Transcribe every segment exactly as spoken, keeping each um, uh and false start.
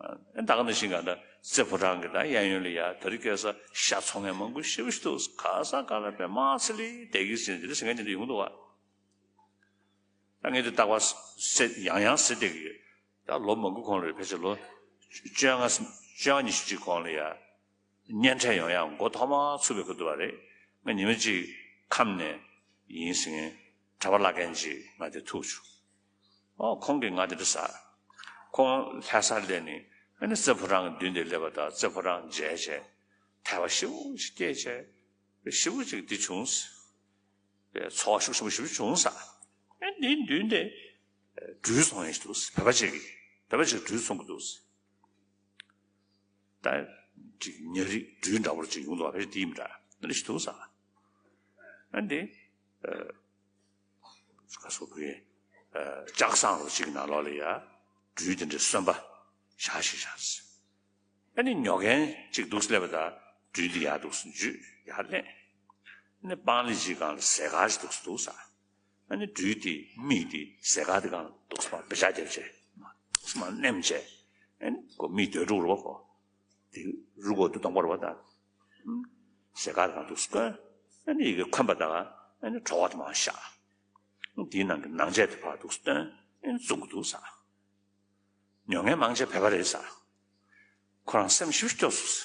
ཨ་ད་ག་ནང་བཞིན་ག་ད་རྩེ་ཕོ་བྲང་གི་ད་གཡས་གཡོན་ལ་ཡ་དེ་རིང་ཁ་སང་ཤ་འཚོང་མཁན་མང་པོ་ཞེ་པོ་ཞིག་འདུག་ག་ས་ག་ལ་དཔེ་དམག་ཚིག་ལས་བསྡད་ཀྱི་ཟེར་འདི་འདྲ་ཟེར་མཁན་དེ་འདྲ་ཡོང་འདུག་བ། ད་ངས་འདི་རྟག་པར་ཟེར་ཡང་ཡང་ཟེར་བསྡད་ཀྱི་ཡོད། ད་ལོ་མང་པོ་གོང་ལ་རེད། ཕལ་ཆེར་ལོ་བཅོ་ལྔ་བཅོ་ལྔ་ཉི་ཤུ་ཅིག་གོང་ལ་ཡ། གཉེན་འཕྲད་ཡོང་ཡག་འགོ་ཐོག་མ་ཚུགས་པའི་སྐབས་དུ་བ་རེད། ང་ཉི་མ་གཅིག་ཁམས་ནས་ཡིན་ཟེར་མཁན་གྲྭ་པ་བླ་རྒན་ཅིག་ང་དེ་ཐུག་བྱུང་། ཨོ་ཁོང་གིས་ང་དེ་འདྲ་ཟེར། ཁོང་ལྷ་སར་སླེབས་ནས་ཨ་ནི་རྩེ་ཕོ་བྲང་གི་མདུན་དེ་སླེབས་པ་དང་རྩེ་ཕོ་བྲང་མཇལ་བྱས་དད་པ་ཞེ་པོ་ཞིག་སྐྱེས་བྱས་ཞེ་པོ་ཅིག་འདི་བྱུང་། པའི་ཚོར་བ་ཤུགས་ཆེན་པོ་ཞེ་པོ་བྱུང་ས། ཨེ་འདིའི་མདུན་དེ་སྦྲུལ་འཚོང་ཡས་ཞིག་འདུག་བོད་པ་ཅིག་གིས་བོད་པ་ཅིག་སྦྲུལ་འཚོང་གི་འདུག་ད་ཅིག་ཉ་རིགས་སྦྲུལ་འདྲ་པོ་ཅིག་ཡོང་འདུག་བ། ཕལ་ཆེར་དེ་མི་འདྲ་འདི་འདྲ་ཞིག་འདུག་ས། ཨ་འདི་ག་སོ་བོད་ལྕགས་ཟངས་རོ་ཅིག་གི་ནང་ལོགས་ལ་ཡ་སྦྲུལ་དེ་འདྲའི་གསོན་པ་བཞག་ཞིག་བཞག་ཟེར། ཨ་ནི་ཉོ་མཁན་ཅིག་འདུག་སླེབས་པ་དང་སྦྲུལ་འདི་ཡར་འདུག་འཇུས་ཡར་ལེན། ཨ་ནི་སྤང་ལི་ཅིག་སྒང་ལ་ཟས་དཀར་ཅིག་འདུག་འདུག་ས། ཨ་ནི་སྦྲུལ་དེ་མིག་དེ་ཟས་དཀར་དེ་སྒང་ལ་འདུག་སེ་མར་བེ་ཅག་རྒྱབ་བྱས་མར་མནན་བྱས། ཨ་ནི་ཁོ་མིག་སྡོད་འགྲོ་རུ་བ་ཁོ། དེ་རུ་ཁོ་དུ་གཏོང་བར་བ་དང་ཟས་དཀར་དེ་སྒང་འདུག་སེ་བསྐོན། ཨ་ནི་ཡི་གེ་འཁོན་པ་དང་ཨ་ནི་བྲོ་བ་དེ་མར་བཞག་དེའི་ནང་གི་ནང་ཆས་དེ་ཕར་འདུག་སེ་བཏོན། ཨ་ནི་བཙོང་གི་འདུག་ས། ཉོ་མཁན་མང་ཆེ་བོད་པ་རེད་ས། ཁོ་རང་སེམས་ཞེ་པོ་སྐྱོ་སོང་ས།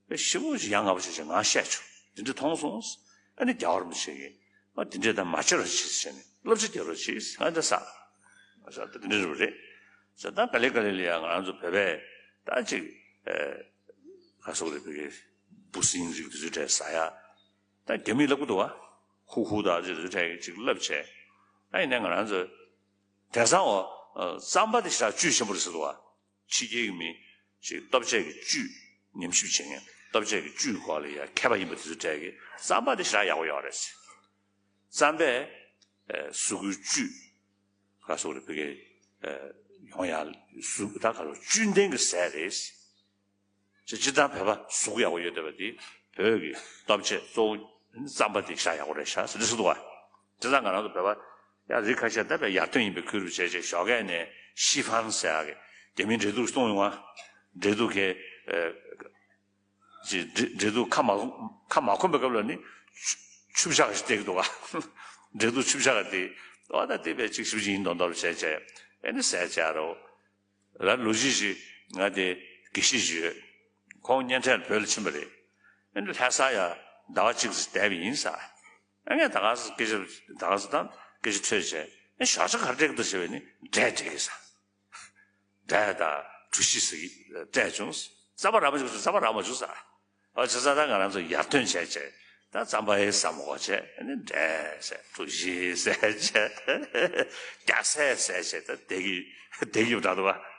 དཔེ་ཞེ་པོ་ཞིག་ཡ་ང་པོ་བྱས་བྱས་ང་བཤད་བྱུང་། དེ་འདྲ་མཐོང་སོང་ས། ཨ་ནི་རྒྱལ་བ་རིན་པོ་ཆེ་གིས་ཨ་དེ་འདྲས་ད་མ་བྱེད་རོགས་བྱེད་ཟེར་ནས་བསླབ་བྱ་རྒྱག་རོགས་བྱེད་ཨ་འདྲ་ས། ཨ་ས་ད་དེ་འདྲ་རེད་པ་རེད། ས་ད་ག་ལེ་ག་ལེ་ལ་ཡ་ང་རང་ཚོ་བོད་པས་ད་ཅིག་ཨེ་ག་སོག་རེད་བོད་ཀྱི་འབུ་སྲིན་རིགས་དེ་ཚོའི་གྲས་ཟ་ཡ། ད་རྒྱ་མིས་བསླབ་གི་འདུག་བ། ཧུ་ཧུ་དང་ཅིག་དེ་ཚོའི་གྲས་ཀྱིས་ཅིག་བསླབ་བྱས། ཨ་ཡིན་ནའི་ང་རང་ཚོ་དེང་སང་འོ་རྩམ་པ་དེ་ཞེ་དྲག་བཅུད་ཆེན་པོ་རེད་ཟེར་འདུག་བ། ཕྱི་རྒྱལ་གྱི་མི་ཞིག་ལྟོ་ཆས་ཀྱི་བཅུད་ཉམས་ཞིབ་བྱེད་མཁན་ལྟོ་ཆས་ཀྱི་བཅུད་སྐོར་ལ་ཡ་མཁས་པ་ཡིན་པ་དེ་ཚོའི་གྲས་ཀྱིས་རྩམ་པ་དེ་ཞེ་དྲག་ཡག་པོ་ཡོད་རེད་ཟེར། རྩམ་པས་ཨེ་གཟུགས་པོའི་བཅུད་ག་སོག་རེད་བོད་ཀྱི་ཨེ་ཡོང་ཡ་གཟུགས་ད་ག་སོག་བཅུད་ལྡན་གྱི་ཟས་རེད་ཟེར། ཅེས་སྤྱིར་བཏང་བོད་པ་གཟུགས་ཡག་པོ་ཡོད་བསྡད་པ་འདི་བོད་ཀྱི་ལྟོ་ཆས་གཙོ་བོ་རྩམ་པ་འདི་ཤ་ཡག་པོ་རེད་ཤག་ཟེར་འདི་ཟེར་འདུག་བ། དེ་ཙང་ང་རང་ཚོ་བོད་པ་ཡ་རིགས་ཁ་ཤས་ད་བས་ཡར་ཐོན་ཡིན་པའི་ཁུལ་རུ་བྱས་བྱས་ཞོགས་ཀས་ནས་ཤི་ཧྥན་ཟེར་ཡག་གི་རྒྱ་མིའི་འབྲས་ཐུག་གཏོང་ཡོང་བ། འབྲས་ཐུག་གི་ཅི་འབྲས་འབྲས་ཐུག་ཁ་མ་ཁ་མ་འཁུམས་པའི་སྐབས་ལ་ནི་ཆུ་ཆུ་བཞག་ཞིག་སྟེར་གི་འདུག་བ། འབྲས་ཐུག་ཆུ་བཞག་དེ་ཨོ་ད་དེ་བས་ཅིག་ཞིབ་ཅིག་ཡིན་མདོག་མདོག་རུ་བྱས་བྱས་ཨེ་ནི་ཟས་བྱས་རོ། ལ་ལོ་རྒྱུས་ཤིག་ང་དེ་དགེ་བཤེས་ཤིག་ཡོད། ཁོང་གཉེན་འཕྲད་ལ་བོད་ལ་ཕྱིན་པ་རེད། ཨ་ནི་ལྷ་ས་ཡ་ཟླ་བ་གཅིག་ཙམ་བསྡད་པ་ཡིན་ས། ཨ་ངས་ད་ག་ས་སྐད་ཆ་ད་ག་ས་དང་སྐད་ཆ་ཐོས་བྱས་ཨ་ཞོགས་ཇ་ག་རེ་སྤྲད་ཀྱི་འདུག་ཟེར་བས་ནི་འབྲས་སྤྲད་ཀྱི་ས། འབྲས་དང་གྲོ་ཞིབ་ཟེར་གྱི་སྤྲད་བྱུང་། རྩམ་པ་རག་མ་བྱུང་། རྩམ་པ་རག་མ་བྱུང་ས། ཨ་བྱས་ཙང་ད་ང་རང་ཚོ་ཡར་ཐོན་བྱས་བྱས་ད་རྩམ་པ་ཨེ་ཟ་མ་དགོས་བྱས་ཨ་ནི་འབྲས་ཟས་གྲོ་ཞིབ་ཟས་བྱས་རྒྱ་ཟས་ཟས་བྱས་ད་བསྡད་ཀྱི་བསྡད་ཀྱི་ཡོད་འདྲ་འདུག་བ།